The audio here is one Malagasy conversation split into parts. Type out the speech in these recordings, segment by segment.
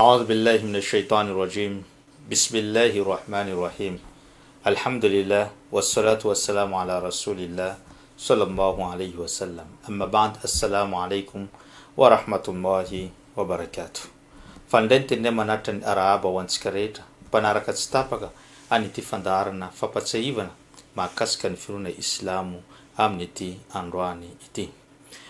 A'udhu billahi minash shaitani rajim. Bismillahi rahmani rahim. Alhamdulillah wassalatu wassalamu ala rasulillah sallallahu alayhi wa sallam. Amma ba'd, assalamu alaikum wa rahmatullahi wa barakatuh. Fa indray ny teninay manatitra ny arahaba ho antsika rehetra mpanaraka tsy tapaka an'ity fandaharana fampatsiahivana mahakasika ny finoana islamo amin'ity androany ity.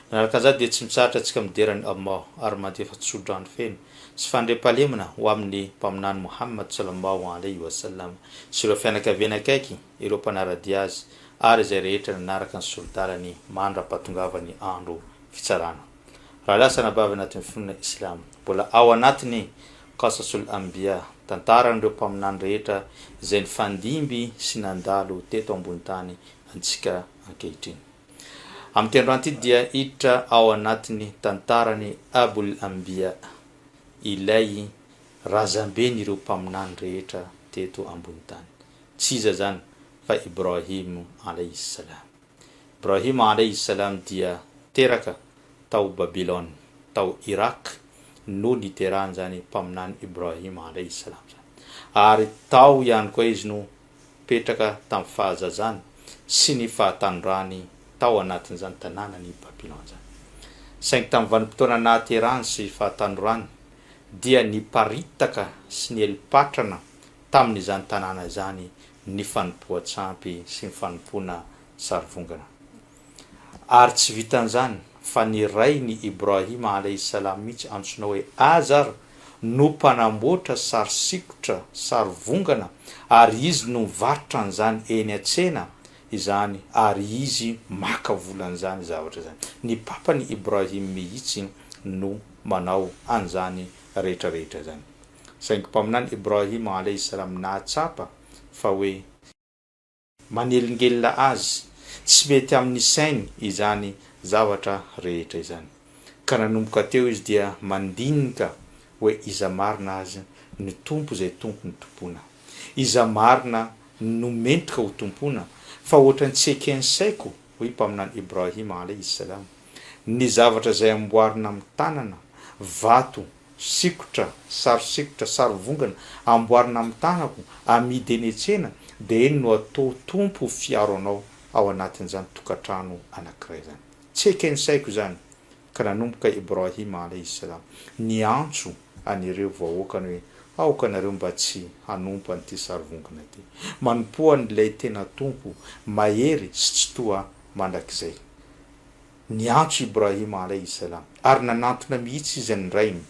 Manaraka an'izany dia tsy mitsahatra antsika midera an'i Allah ary mandefa tso-drano feno sy fandriampahalemana ho amin'ny Mpaminany Muhammad Salallahu alaihi wa sallam sy ireo fianakaviany akaiky, ireo mpanara-dia azy ary izay rehetra nanaraka ny sori-dalany mandra-pahatongavan'ny andro fitsarana. Rahalahy sy anabavy anatin'ny finoana Islamo, mbola ao anatin'ny Qasasul Anbiya, tantaran'ireo mpaminany rehetra izay nifandimby sy nandalo teto ambony tany antsika ankehitriny. Amin'ity androany ity dia hiditra ao anatin'ny tantaran'i Abul Anbiya, ilay razamben'ireo mpaminany rehetra teto ambony tany. Tsy iza izany fa Ibrahim alayhi salam. Ibrahim alayhi salam dia teraka tao Babylon, tao Irak no niterahany izany mpaminany Ibrahim alayhi salam izany. Ary tao ihany koa izy no Nipetraka tamin'ny fahazazany sy ny fahatanorany tao anatin'izany tanànan'i Babylona izany. Saingy tamin'ny vanim-potoana nahaterahany sy fahatanorany, dia niparitaka sy nieli-patrana tamin'izany tanàna izany ny fanompoan-tsampy sy ny fanompoana sarivongana. Ary tsy vitan'izany fa ny rain'i Ibrahim alaihi salam mihitsy antsoina hoe Azar no mpanamboatra sary sikotra, sary vongana, ary izy no mivarotra an'izany eny an-tsena izany ary izy maka vola an'izany zavatra izany. Ny papan'i Ibrahim mihitsy no manao an'izany rehetra rehetra izany. Saingy Mpaminany Ibrahim alaihi salam nahatsapa fa hoe. Manelingelina azy, tsy mety amin'ny sainy izany zavatra rehetra izany. Ka nanomboka teo izy dia mandinika hoe iza marina azy ny Tompo izay tompony tompoina. Iza marina no mendrika ho tompoina fa ohatran'ny tsy eken'ny saiko hoy Mpaminany Ibrahim alaihi salam, ny zavatra izay amboarina amin'ny tanana, vato, Sikotra, sary sikotra, sary vongana, amboarina amin'ny tanako, amidy eny an-tsena, dia eny no atao Tompo ho fiaro anao ao anatin'izany tokantrano anankiray izany. Tsy eken'ny saiko izany. Ka nanomboka Ibrahim alayhi salam niantso an'ireo vahoakany hoe, Aoka nareo mba tsy hanompo an'ity sary vongana ity. Manompoa an'ilay tena Tompo, mahery sy tsitoha mandrakizay. Niantso Ibrahim alaihi salam, ary nanantona mihitsy izy an'ny rainy.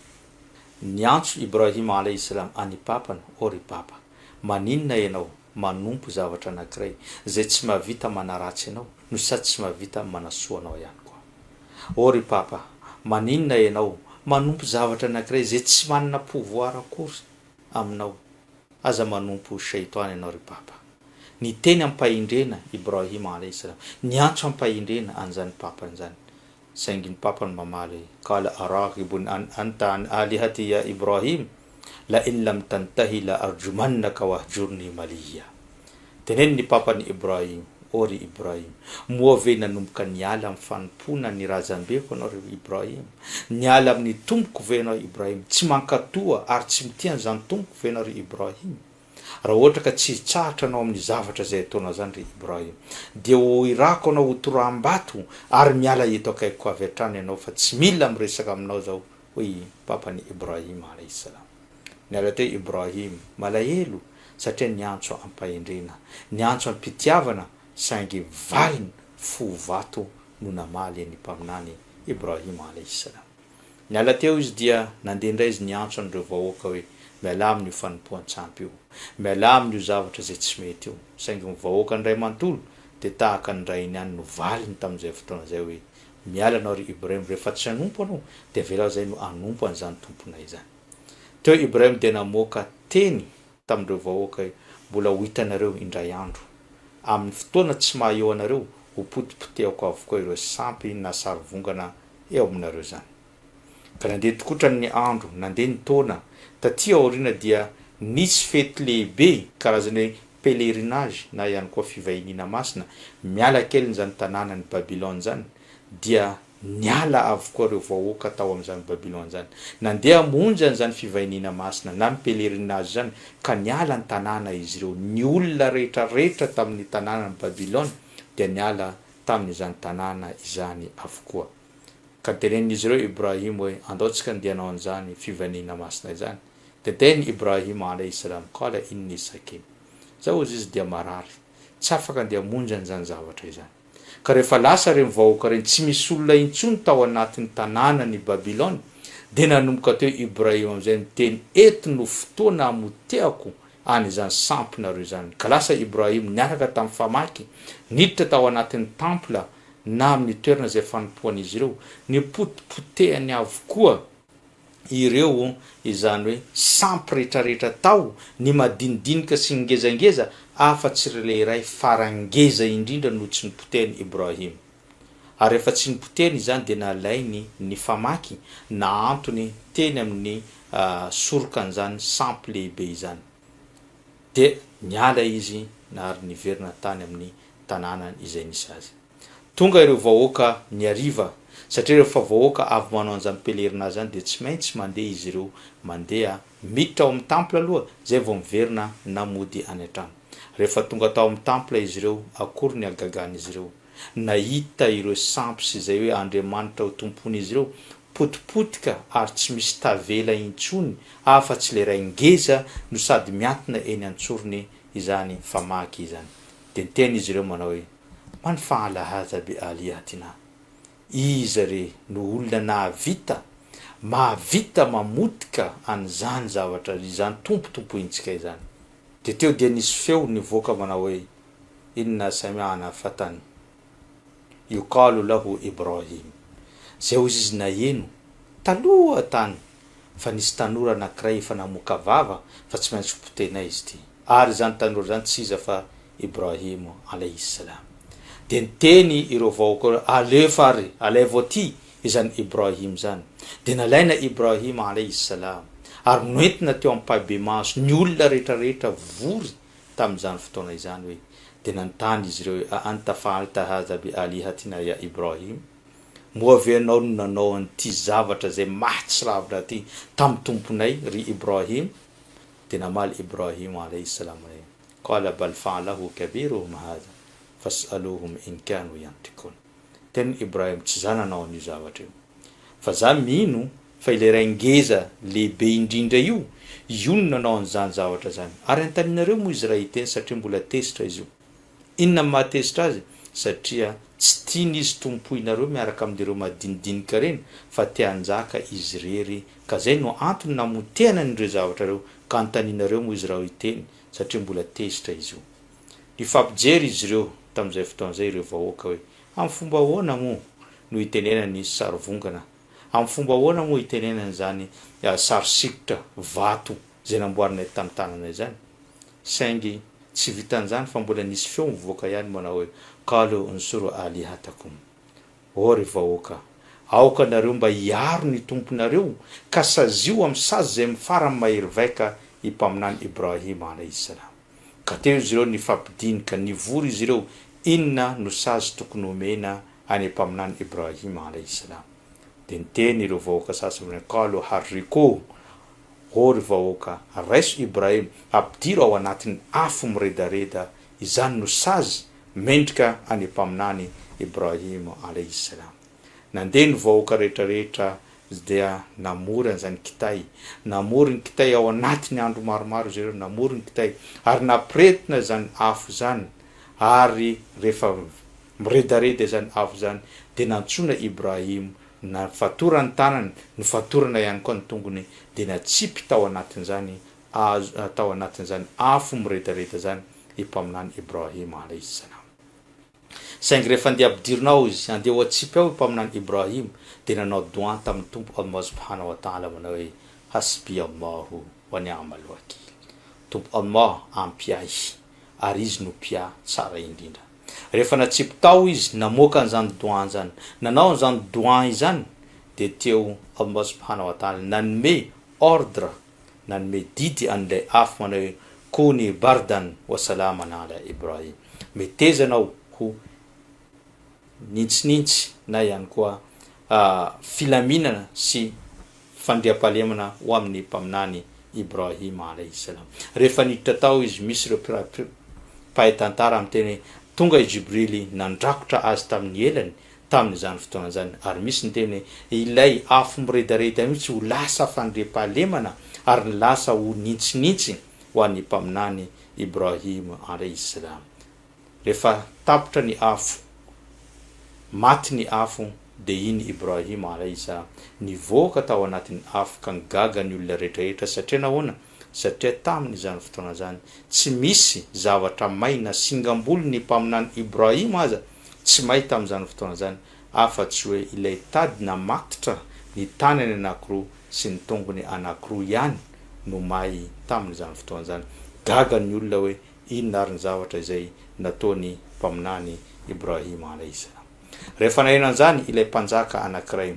Niantso Ibrahim alaihi salam an'i papany, ô ry papa, maninona ianao manompo zavatra anankiray izay tsy mahavita manaratsy anao no sady tsy mahavita manasoa anao ihany koa? Ô ry papa, maninona ianao manompo zavatra anankiray izay tsy manana pouvoir akory aminao? Aza manompo shaytan ianao ry Papa. Niteny am-pahendrena Ibrahim alayhi salam, niantso am-pahendrena an'izany Papa izany. Saingy ny Papa no mamaly hoe, Qala araghibun an anta an alihati ya Ibrahim, la in lam tantahi la arjumannaka wahjurni maliya. Teneno ny Papa an'i Ibrahim, Ô ry Ibrahim, moa ve nanomboka niala amin'ny fanompoana ny razambeko ianao ry Ibrahim? Niala amin'ny Tompoko ve ianao Ibrahim? Tsy mankatoa ary tsy mitia an'izany Tompoko ve ianao ry Ibrahim? Raha ohatra ka tsy hitsahatra anao amin'ny zavatra izay ataonao izany ry Ibrahim, dia ho irako anao ho toraham-bato ary miala eto akaikiko avy hatrany ianao fa tsy mila miresaka aminao izao, hoy i Papan'i Ibrahim alayhi salam. Niala teo Ibrahim, malahelo satria niantso am-pahendrena, niantso am-pitiavana saingy valiny fo vato no namaly an'i Mpaminany Ibrahim alayhi salam. Niala teo izy dia nandeha indray izy niantso an'ireo vahoaka hoe, mialà amin'io fanompoan-tsampy io, mialà amin'io zavatra izay tsy mety io. Saingy ny vahoaka indray manontolo dia tahaka ny rainy ihany no valiny tamin'izay fotoana izay hoe, miala anao ry Ibrahim, rehefa tsy hanompo anao dia avelao izay no hanompo an'izany tomponay izany. Teo Ibrahim dia namoaka teny tamin'ireo vahoaka hoe, Mbola ho hitanareo indray andro. Amin'ny fotoana tsy maha eo anareo, ho potipotehako avokoa ireo sampy na sarivongana eo aminareo izany. Ka nandeha tokotra ny andro, nandeha ny taona, taty aoriana dia nisy fety lehibe, karazana hoe pèlerinage na ihany koa fivahiniana masina, miala kelin'izany tanànan'i Babylone izany, dia. Niala avokoa ireo vahoaka tao amin'izany Babylona izany. Nandeha hamonjy an'izany fivahiniana masina na ny pèlerinage izany, ka niala ny tanàna izy ireo. Ny olona rehetra rehetra tamin'ny tanànan'i Babylona dia niala tamin'izany tanàna izany avokoa. Ka tenenin'izy ireo Ibrahim hoe, Andao tsika andeha hanao an'izany fivahiniana masina izany. Dia teny Ibrahim alayhi salam, Qala inni sakim. Zaho hozy izy dia marary, tsy afaka andeha hamonjy an'izany zavatra izany. Ka rehefa lasa ireny vahoaka ireny, tsy misy olona intsony tao anatin'ny tanànan' i Babylona, dia nanomboka teo Ibrahim amin'izay niteny, Eto no fotoana hamotehako an' izany sampinareo izany. Ka lasa Ibrahim niaraka tamin'ny famaky, niditra tao anatin'ny templa na amin'ny toerana izay fanompoan'izy ireo, nipotipotehany avokoa ireo izany hoe sampy retraretra tao, ny madinidinika sy ny ngezangeza, afa-tsy ry ilay iray farany ngeza indrindra no tsy nopotehiny Ibrahim. Ary rehefa tsy nopotehiny izany dia nalainy ny famaky nahantony teny amin'ny sorokan'izany sampy lehibe izany. Dia niala izy ary niverina tany amin'ny tanànany izay nisy azy. Tonga ireo vahoaka ny hariva, satria rehefa vahoaka avy manao an'izany pèlerinage izany dia tsy maintsy mandeha izy ireo, mandeha miditra ao amin'ny temple aloha, zay vao miverina na mody any an-trano. Rehefa tonga tao amin'ny temple izy ireo, akory ny hagagan'izy ireo, nahita ireo sampy sy izay hoe andriamanitra ho tompoin'izy ireo, potipotika ary tsy misy tavela intsony afa-tsy ilay iray ngeza no sady mihantona eny an-tsorony izany famaky izany. Dia niteny izy ireo manao hoe, Man fa'ala hadha bi alihatina? Iza re no olona nahavita, mahavita mamotika an'izany zavatra, izany tompo tompointsika izany? Dia teo dia nisy feo nivoaka manao hoe, Inna sami'ana fatan yuqalu lahu Ibrahim. Izay hozy izy naheno, taloha tany, fa nisy tanora anankiray efa namoaka vava fa tsy maintsy ho potehinay izy ity. Ary izany tanora izany tsy iza fa Ibrahim alayhi salam. Dia niteny ireo vahoaka ireo, alefa ary, alaivo aty izany Ibrahim izany. Dia nalaina Ibrahim alayhi salam, ary noentina teo ampahibemaso ny olona rehetra rehetra vory tamin'izany fotoana izany hoe, dia nanontany izy ireo hoe, a anta fa'alta hadha bi alihatina ya Ibrahim? Moa ve ianao no nanao an'ity zavatra izay mahatsiravina ity tamin'ny Tomponay, ry Ibrahim? Dia namaly Ibrahim alayhi salam hoe, Qala bal fa'alahu kabiruhum hadha fas'aluhum in kanu yantiqun. Tenin'i Ibrahim, Tsy za nanao an'io zavatra io. Fa za mino fa ilay ray ngeza lehibe indrindra io, io no nanao an'izany zavatra izany. Ary antaninareo moa izy raha hiteny satria mbola tezitra izy io. Inona no mahatezitra azy? Satria tsy tiany izy tompoinareo miaraka amin'ireo madinidinika ireny fa te hanjaka izy irery ka zay no antony namotehana an'ireo zavatra ireo ka antaninareo moa izy raha hiteny satria mbola tezitra izy io. Nifampijery izy ireo tamin'izay fotoana izay ireo vahoaka hoe amin'ny fomba ahoana moa no hitenenany sarivongana amin'ny fomba ahoana moa hitenenany izany sary sikotra vato izay namboarinay tamin'ny tananay izany? Saingy tsy vitan'izany fa mbola nisy feo mivoaka ihany manao hoe, Qalu unsuru alihatakum. Ô ry vahoaka! Aoka nareo mba hiaro ny Tomponareo ka sazio amin'ny sazy izay amin'ny farany mahery vaika i Mpaminany Ibrahim alaihi salam. Ka teo izy ireo nifampidinika, nivory izy ireo, inona no sazy tokony homena an'i Mpaminany Ibrahim alaihi salam. Dia niteny ireo vahoaka sasany hoe, Qalu harriquuhu. Ô ry vahoaka, raiso Ibrahim, ampidiro ao anatin'ny afo miredareda, izany no sazy mendrika an'i Mpaminany Ibrahim alaihi salam. Nandeha ny vahoaka rehetra rehetra dia namory an'izany kitay, namory ny kitay ao anatin'ny andro maromaro izy ireo, namory ny kitay, ary nampiretina izany afo izany, ary rehefa miredareda izany afo izany dia nantsoina Ibrahim Nafatorany ny tanany, nofatorana ihany koa ny tongony, dia natsipy tao anatin'izany azo tao anatin'izany afo miredareda izany i Mpaminany Ibrahim alaihi salam. Saingy rehefa andeha ampidirina ao izy, andeha ho atsipy ao i Mpaminany Ibrahim, dia nanao doan tamin'ny Tompo Allah subhanahu wa ta'ala manao hoe, Hasbi Allahu wa ni'mal wakil. Tompo Allah ampy ahy, ary Izy no mpiahy tsara indrindra. Rehefa natsipy tao izy, namoaka an'izany doan izany, nanao an'izany doan izany, dia teo Allah subhanahu wa ta'ala nanome ordre, nanome didy an'ilay afo manao hoe, Kuni bardan wa salaman ala Ibrahim. Meteza ianao ho nintsinintsy na ihany koa. filaminana sy fandriampahalemana ho amin'ny Mpaminany Ibrahim alaihi salam. Rehefa niditra tao izy, misy ireo mpahay tantara miteny hoe tonga i Jibrily nandrakotra azy tamin'ny elany tamin'izany fotoana izany, ary misy niteny hoe ilay afo miredareda mihitsy ho lasa fandriampahalemana ary lasa ho nintsinintsy ho an'ny Mpaminany Ibrahim alaihi salam. Rehefa tapitra ny afo, maty ny afo, dia iny Ibrahim alaihi salam nivoaka tao anatin'ny afo ka gaga ny olona rehetrarehetra satria nahoana? Satria tamin'izany fotoana izany tsy misy zavatra may na singam-bolo ny Mpaminany Ibrahim aza tsy may tamin'izany fotoana izany afa-tsy hoe ilay tady namatotra ny tanany anankiroa sy ny tongony anankiroa ihany no may tamin'izany fotoana izany. Gaga ny olona hoe Inona ary ny zavatra izay nataon'i Mpaminany Ibrahim alaihi salam? Rehefa naheno an'izany ilay mpanjaka anankiray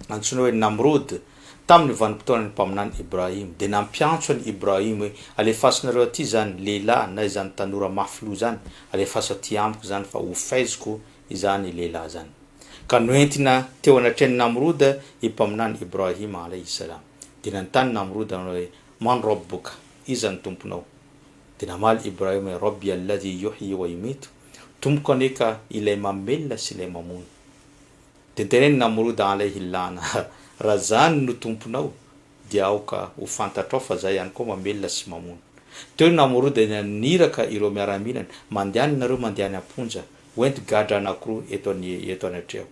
antsoina hoe Namrod tamin'ny vanim-potoanan'ny Mpaminany Ibrahim, dia nampiantso an'i Ibrahim hoe, Alefasinareo aty izany lehilahy na izany tanora mafy loha izany, alefaso aty amiko izany fa ho faiziko izany lehilahy izany. Ka noentina teo anatrehan'i Namrod i Mpaminany Ibrahim alaihi salam. Dia nanontany Namrod nanao hoe, Man Rabbuka? Iza ny Tomponao? Dia namaly Ibrahim hoe, Rabbi alladhi yuhyi wa yumitu, Tompoko anie ka ilay mamelona sy ilay mamono. Dia notenenin'i Namroda alayhi lana, Raha izany no Tomponao, dia aoka ho fantatrao fa izaho ihany koa mamelona sy mamono. Teo Namroda dia naniraka ireo miaramilany, Mandehana ianareo mandeha any am-ponja, hoento gadra anankiroa eto eto anatrehako.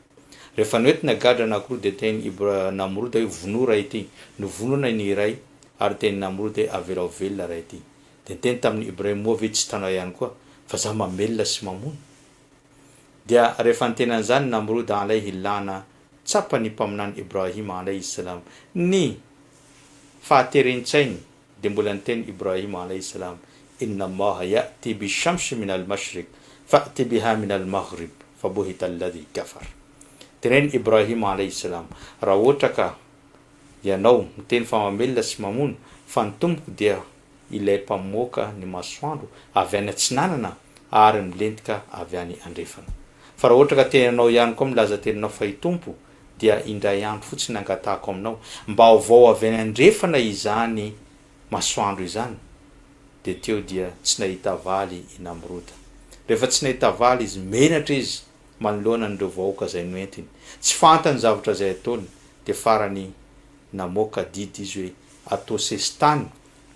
Rehefa noentina gadra anankiroa dia notenenin'i Ibra Namroda hoe, Vonoa iray ity. Novonoina ny iray, Ary niteny Namrod hoe, Avelao velona ray ity. Dia niteny tamin'i Ibrahim, Moa ve tsy hitanao ihany koa fa izaho mamelona sy mamono? Dia rehefa niteny an'izany Namrod alaihi lana, tsapan'ny Mpaminany Ibrahim alaihi salam ny fahateren-tsainy, dia mbola niteny Ibrahim alaihi salam, Inna Allaha ya'ti bi-shamsi min al-mashriq, fa'ti biha min al-maghrib, fabuhita alladhi kafar. Tenen'i Ibrahim alaihi salam, Raha ohatra ka Ianao, miteny fa mamelona sy mamono, fa ny Tompoko dia Ilay mpamoaka ny masoandro avy any atsinanana ary milentika avy any andrefana. Fa raha ohatra ka tenanao ihany koa milaza tenanao fa i Tompo dia indray andro fotsiny angatahako aminao mba ovao avy any andrefana izany masoandro izany, dia teo dia tsy nahita valy i Namroda. Rehefa tsy nahita valy izy, menatra izy manoloana an'ireo vahoaka izay noentiny. Tsy fantany zavatra izay ataony, dia farany namoaka didy izy hoe atao sesitany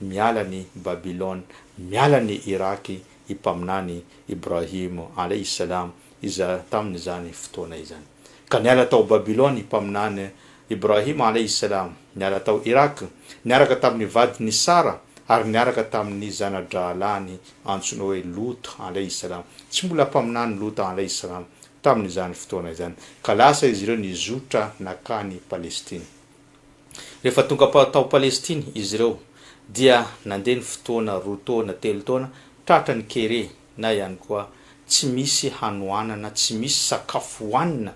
miala ny Babylon, miala ny Irak i Mpaminany Ibrahim alaihi salam iza tamin'izany fotoana izany. Ka niala tao Babylon i Mpaminany Ibrahim alaihi salam, niala tao Irak, niaraka tamin'ny vadiny Sara ary niaraka tamin'ny zana-drahalahiny antsoina hoe Lot alaihi salam. Tsy mbola Mpaminany Lot alaihi salam tamin'izany fotoana izany, ka lasa izy ireo nizotra nankany Palestina. Rehefa tonga tao Palestina izy ireo, dia nandeha ny fotoana, roa taona, telo taona, tratra ny kere, na ihany koa tsy misy hanoanana, tsy misy sakafo hohanina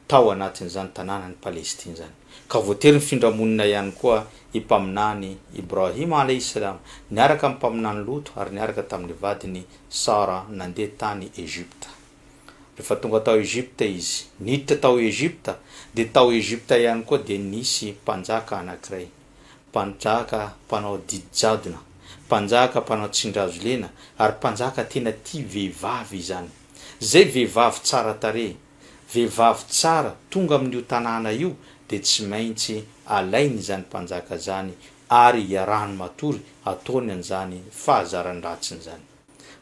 tao anatin'izany tanànan'i Palestina izany. Ka voatery nifindra monina ihany koa i Mpaminany Ibrahim alaihi salam, niaraka amin'ny Mpaminany Loto ary niaraka tamin'ny vadiny Sara nandeha tany Egypta. Rehefa tonga tao Egypta izy, niditra tao Egypta, dia tao Egypta ihany koa dia nisy mpanjaka anankiray, mpanjaka mpanao didy jadona, mpanjaka mpanao tsindrazolena, ary mpanjaka tena tia vehivavy izany. Izay vehivavy tsara tarehy, vehivavy tsara tonga amin'io tanàna io dia tsy maintsy alainy izany mpanjaka izany ary iarahany matory ataony an'izany fahazaran-dratsiny izany.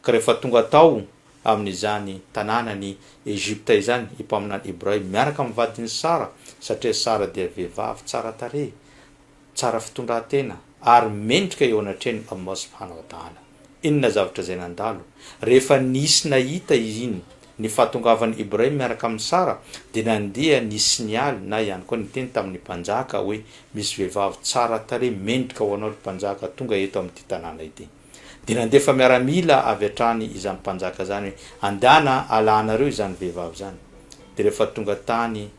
Ka rehefa tonga tao amin'izany tanànan'i Egypta izany i Mpaminany Ibrahim miaraka amin'ny vadiny Sara, satria Sara dia vehivavy tsara tarehy, tsara fitondran-tena, ary mendrika eo anatrehan'i Allah subhanahu wa ta'ala. Inona zavatra izay nandalo? Rehefa nisy nahita iny ny fahatongavan'i Ibrahim miaraka amin'i Sara, dia nandeha nisinialy na ihany koa niteny tamin'ny mpanjaka hoe, Misy vehivavy tsara tarehy mendrika ho anao ry mpanjaka tonga eto amin'ity tanàna ity. Dia nandefa miaramila avy hatrany izany mpanjaka izany hoe, Andana alanareo izany vehivavy izany. Dia rehefa tonga tany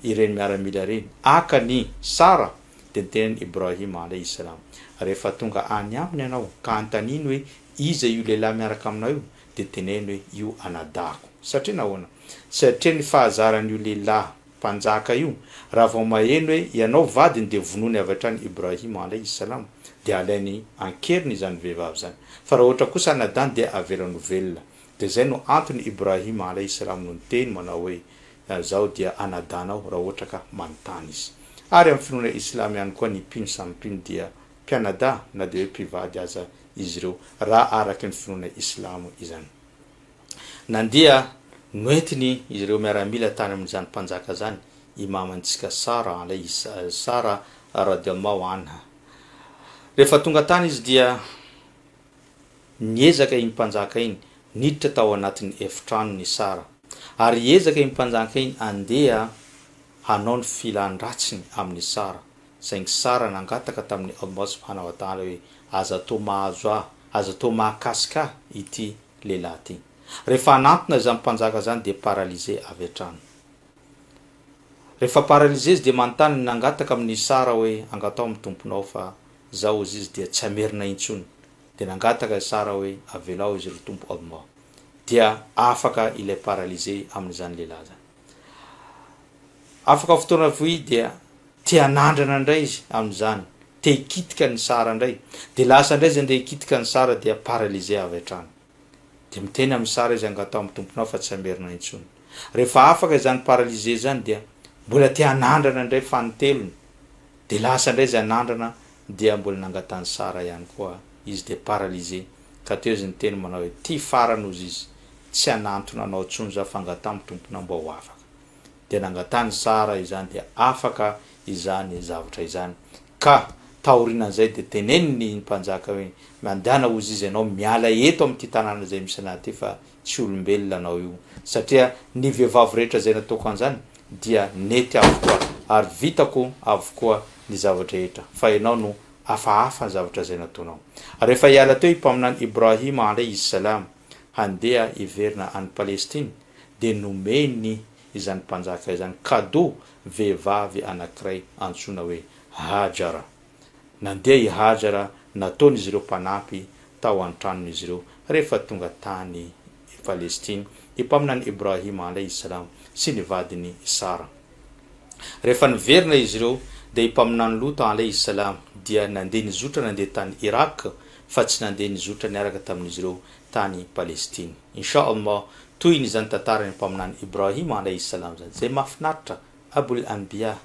ireny miaramila ireny, haka an'i Sara, dia niteny Ibrahim alaihi salam, Rehefa tonga any aminy ianao, ka anontaniany hoe, Iza io lehilahy miaraka aminao io? Dia teneno hoe, Io anadahiko. Satria nahoana? Satria ny fahazaran'io lehilahy. mpanjaka io raha vao maheno hoe ianao vadiny dia vonoiny avy hatrany Ibrahim alaihi salam dia alainy ankeriny izany vehivavy izany fa raha ohatra kosa anadany dia avelany ho velona dia izay no antony Ibrahim alaihi salam no niteny manao hoe zaho dia anadanao raha ohatra ka manontany izy. Ary amin'ny finoana islam ihany koa ny mpino samy mpino dia mpianadahy na dia hoe mpivady aza izy ireo raha araka ny finoana islamo izany. Nandeha noentiny ireo miaramila tany amin'izany mpanjaka izany i mamantsika Sara alayhi Sara radiallahu anha. Rehefa tonga tany izy dia niezaka iny mpanjaka iny niditra tao anatin'ny efitranony i Sara. Ary hiezaka iny mpanjaka iny andeha hanao ny filan-dratsiny amin'i Sara. Saingy Sara nangataka tamin'i Allah subhanahu wa ta'ala hoe, Aza atao mahazo ahy, aza atao mahakasika ahy ity lehilahy ity. Rehefa hanantona izany mpanjaka izany dia paralysé avy hatrany. Rehefa paralysé izy dia manontany nangataka amin'i Sara hoe, Angataho amin'ny Tomponao fa zaho hozy izy dia tsy hamerina intsony. Dia nangataka i Sara hoe, Avelao izy ry Tompo Allah. Dia afaka ilay paralysé amin'izany lehilahy izany. Afaka fotoana fohy dia te hanandrana indray izy amin'izany, te hikitika an'i Sara indray. Dia lasa indray izy handeha hikitika an'i Sara dia paralysé avy hatrany. Dia miteny amin'i Sara izy angataho amin'ny Tomponao fa tsy hamerina intsony. Rehefa afaka izany paralysé izany dia mbola te hanandrana indray fanintelony. Dia lasa indray izy hanandrana dia mbola nangatahan'i Sara ihany koa izy dia paralysé. Ka teo izy niteny manao hoe, Ty farany hozy izy, tsy hanantona anao intsony za fa angataho amin'ny Tomponao mba ho afaka. Dia nangatahany Sara izany dia afaka izany zavatra izany. Ka taorinan'izay dia teneniny ny mpanjaka hoe, Mandehana hozy izy ianao miala eto amin'ity tanàna izay misy anah ity fa tsy olombelona anao io. Satria ny vehivavy rehetra izay nataoko an'izany dia nety avokoa ary vitako avokoa ny zava-drehetra fa ianao no hafahafa ny zavatra izay nataonao. Rehefa hiala teo i Mpaminany Ibrahim alayhi salam handeha hiverina any Palestine dia nomeny izany mpanjaka izany cadeau vehivavy anankiray antsoina hoe Hajara. Nandeha i Hajara nataon'izy ireo mpanampy tao an-tranon'izy ireo rehefa tonga tany Palestine i Mpaminany Ibrahim alayhi salam sy ny vadiny Sara. Rehefa niverina izy ireo dia i Mpaminany Lota alayhi salam dia nandeha nizotra nandeha tany Irak fa tsy nandeha nizotra niaraka tamin'izy ireo tany Palestine. Insha Allah tohiny izany tantaran'i Mpaminany Ibrahim alayhi salam izany izay mahafinaritra Abul Anbiya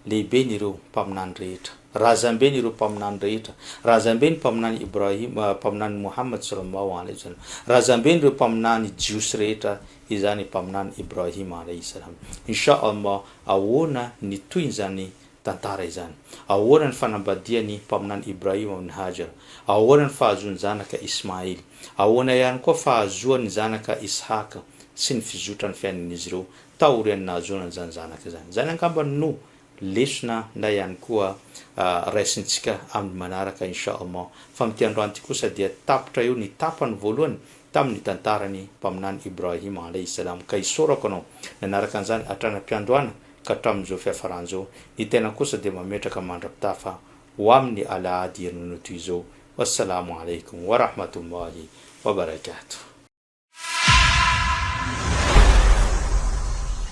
lehiben'ireo mpaminany rehetra, razamben'ireo mpaminany rehetra, razamben'ny mpaminany Ibrahim, mpaminany Muhammad sallallahu alaihi wasallam, razamben'ireo mpaminany jiosy rehetra izany mpaminany Ibrahim alaihi salam. Insha Allah ahoana ny tohin'izany tantara izany? Ahoana ny fanambadian'ny mpaminany Ibrahim amin'i Hajar? Ahoana ny fahazoany zanaka Ismail? Ahoana ihany koa fahazoany zanaka Ishaq sy ny fizotran'ny fiainan'izy ireo taorian'ny nahazoana an'izany zanaka izany. Izany angamba no lesona na ihany koa raisintsika amin'ny manaraka insha Allah. Fa amin'ity androany ity kosa dia tapitra eo ny tapany voalohany tamin'ny tantaran'ny Mpaminany Ibrahim alayhi salam ka isaorako anao nanaraka an'izany hatrany am-piandohana ka hatramin'izao fiafarany izao. Ny tena kosa dia mametraka mandra-pitafa ho amin'ny alahady herinandro toy izao. Wassalamo alaikum wa rahmatullahi wa barakatuh.